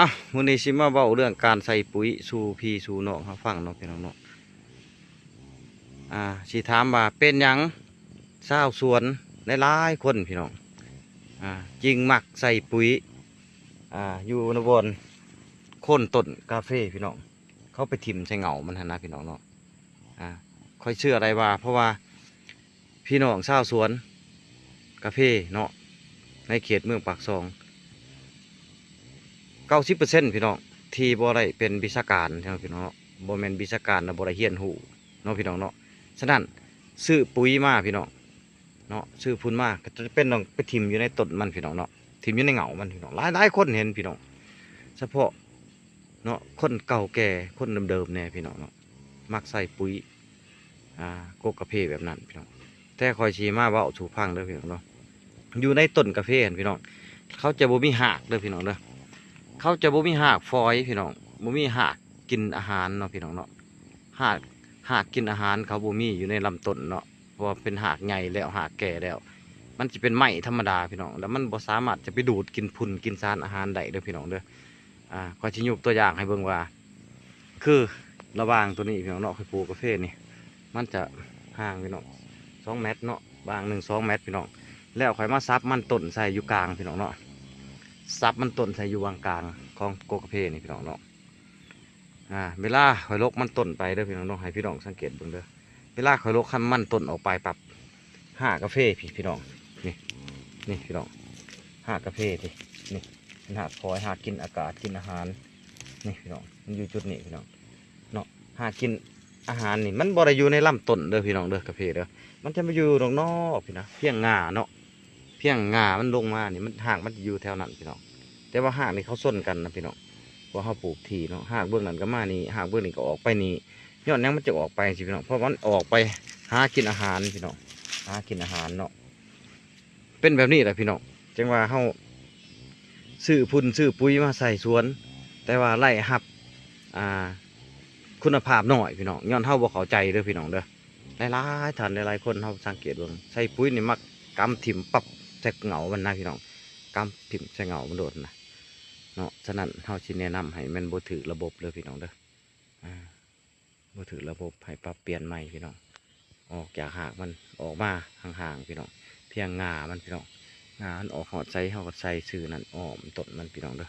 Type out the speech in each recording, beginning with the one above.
ອ່ະ ມື້ນີ້ຊິມາເວົ້າເລື່ອງການໃສ່ປຸ໋ຍສູ່ພີ່ສູ່ນ້ອງເຮົາຟັງເນາະ ພີ່ນ້ອງເນາະ. ອ່າ ຊິຖາມວ່າເປັນຫຍັງຊາວສວນຫຼາຍໆຄົນ ພີ່ນ້ອງ ອ່າ ຈຶ່ງມັກໃສ່ປຸ໋ຍ ອ່າ ຢູ່ໃນບ່ອນໂຄນຕົ້ນກາເຟ ພີ່ນ້ອງ ເຂົາໄປຖິ້ມໃສ່ເຫງົ້າມັນຫັ້ນນະ ພີ່ນ້ອງເນາະ. ອ່າ ຂ້ອຍເຊື່ອໄດ້ວ່າ ເພາະວ່າພີ່ນ້ອງຊາວສວນກາເຟເນາະ ໃນເຂດເມືອງປາກຊ່ອງ ເກົ້າສິບເປີເຊັນ ພີ່ນ້ອງ ທີ່ບໍ່ໄດ້ເປັນວິຊາການເນາະ ພີ່ນ້ອງເນາະ ບໍ່ແມ່ນວິຊາການ ແລະ ບໍ່ໄດ້ຮຽນຮູ້ເນາະ ພີ່ນ້ອງເນາະ. ສະນັ້ນ ຊື້ປຸ໋ຍມາ ພີ່ນ້ອງເນາະ ຊື້ຝຸ່ນມາ ກໍຈະເປັນຕ້ອງໄປຖິ້ມຢູ່ໃນຕົ້ນມັນ ພີ່ນ້ອງເນາະ ຖິ້ມຢູ່ໃນເຫງົ້າມັນ ພີ່ນ້ອງ. ຫຼາຍໆຄົນເຫັນ ພີ່ນ້ອງ ສະເພາະ ເນາະ ຄົນເກົ່າແກ່ ຄົນເດີມໆແດ່ ພີ່ນ້ອງເນາະ ມັກໃສ່ປຸ໋ຍ ອ່າ ກົກກາເຟແບບນັ້ນ ພີ່ນ້ອງ. ແຕ່ຂ້ອຍຊິມາເວົ້າສູ່ຟັງເດີ ພີ່ນ້ອງເນາະ ຢູ່ໃນຕົ້ນກາເຟຫັ້ນ ພີ່ນ້ອງ ເຂົາຈະບໍ່ມີຮາກເດີ ພີ່ນ້ອງເດີ ເຂົາຈະບໍ່ມີຮາກຟອຍ ພີ່ນ້ອງ ບໍ່ມີຮາກກິນອາຫານເນາະ ພີ່ນ້ອງເນາະ. ຮາກ ຮາກກິນອາຫານເຂົາບໍ່ມີຢູ່ໃນລຳຕົ້ນເນາະ ເພາະວ່າເປັນຮາກໃຫຍ່ແລ້ວ ຮາກແກ່ແລ້ວ ມັນຊິເປັນໄມ້ທຳມະດາ ພີ່ນ້ອງ ແລ້ວມັນບໍ່ສາມາດຈະໄປດູດກິນຝຸ່ນກິນສານອາຫານໄດ້ເດີ ພີ່ນ້ອງເດີ. ອ່າ ຂ້ອຍຊິຍົກຕົວຢ່າງໃຫ້ເບິ່ງວ່າ ຄືລະຫວ່າງໂຕນີ້ ພີ່ນ້ອງເນາະ ຂ້ອຍປູກກາເຟນີ້ ມັນຈະຫ່າງ ພີ່ນ້ອງ ສອງແມັດເນາະ ຫວ່າງໜຶ່ງສອງແມັດ ພີ່ນ້ອງ. ແລ້ວຂ້ອຍມາສັບມັນຕົ້ນໃສ່ຢູ່ກາງ ພີ່ນ້ອງເນາະ ສັບມັນຕົ້ນໃສ່ຢູ່ຫວ່າງກາງຂອງກົກກາເຟນີ້ ພີ່ນ້ອງເນາະ. ອ່າ ເວລາຂ້ອຍຫຼົກມັນຕົ້ນໄປເດີ ພີ່ນ້ອງເນາະ ໃຫ້ພີ່ນ້ອງສັງເກດເບິ່ງເດີ ເວລາຂ້ອຍຫຼົກຄັນມັນຕົ້ນອອກໄປປັບ ຮາກກາເຟ ພີ່ ພີ່ນ້ອງ ນີ້ ນີ້ ພີ່ນ້ອງ ຮາກກາເຟ ພີ່ ນີ້ ເປັນຮາກຟອຍ ຮາກກິນອາກາດ ກິນອາຫານ ນີ້ ພີ່ນ້ອງ ມັນຢູ່ຈຸດນີ້ ພີ່ນ້ອງເນາະ. ຮາກກິນອາຫານນີ້ ມັນບໍ່ໄດ້ຢູ່ໃນລຳຕົ້ນເດີ ພີ່ນ້ອງເດີ ກາເຟເດີ ມັນຈະມາຢູ່ນອກໆ ພີ່ນະ ພຽງງ່າເນາະ ພຽງງ່າມັນລົງມານີ້ ມັນ ຮາກມັນຈະຢູ່ແຖວນັ້ນ ພີ່ນ້ອງ. ແຕ່ວ່າຮາກນີ້ເຂົາຊົນກັນນະ ພີ່ນ້ອງ ເພາະເຮົາປູກຖີ່ເນາະ ຮາກເບື້ອງນັ້ນກໍມານີ້ ຮາກເບື້ອງນີ້ກໍອອກໄປນີ້. ຍ້ອນຫຍັງມັນຈຶ່ງອອກໄປຊີ້ ພີ່ນ້ອງ ເພາະວ່າມັນອອກໄປຫາກິນອາຫານ ພີ່ນ້ອງ ຫາກິນອາຫານເນາະ. ເປັນແບບນີ້ແຫຼະ ພີ່ນ້ອງ ຈຶ່ງວ່າເຮົາຊື້ຝຸ່ນຊື້ປຸ໋ຍມາໃສ່ສວນ ແຕ່ວ່າໄດ້ຮັບ ອ່າ ຄຸນນະພາບໜ້ອຍ ພີ່ນ້ອງ ຍ້ອນເຮົາບໍ່ເຂົ້າໃຈເດີ ພີ່ນ້ອງເດີ. ຫຼາຍໆທ່ານ ຫຼາຍໆຄົນ ເຮົາສັງເກດເບິ່ງ ໃສ່ປຸ໋ຍນີ້ມັກກຳຖິ້ມປັບໃສ່ເຫງົ້າມັນນະ ພີ່ນ້ອງ ກຳຖິ້ມໃສ່ເຫງົ້າມັນໂລດນະເນາະ. ສະນັ້ນ ເຮົາຊິແນະນຳໃຫ້ມັນບໍ່ຖືກລະບົບເດີ ພີ່ນ້ອງເດີ ອ່າ ບໍ່ຖືກລະບົບ ໃຫ້ປັບປ່ຽນໃໝ່ ພີ່ນ້ອງ. ອອກຈາກຮາກມັນ ອອກມາຫ່າງໆ ພີ່ນ້ອງ ພຽງງ່າມັນ ພີ່ນ້ອງ ງ່າມັນອອກຮອດໃສ ເຮົາກໍໃສ່ຊື່ນັ້ນ ອ້ອມຕົ້ນມັນ ພີ່ນ້ອງເດີ.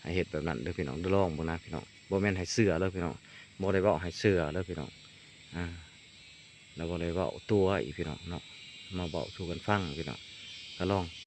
ໃຫ້ເຮັດແບບນັ້ນເດີ ພີ່ນ້ອງເດີ ລອງເບິ່ງນະ ພີ່ນ້ອງ ບໍ່ແມ່ນໃຫ້ເຊື່ອເດີ ພີ່ນ້ອງ ບໍ່ໄດ້ເວົ້າໃຫ້ເຊື່ອເດີ ພີ່ນ້ອງ ອ່າ ແລ້ວບໍ່ໄດ້ເວົ້າຕົວະອີກ ພີ່ນ້ອງເນາະ ມາເວົ້າສູ່ກັນຟັງ ພີ່ນ້ອງ ກໍລອງ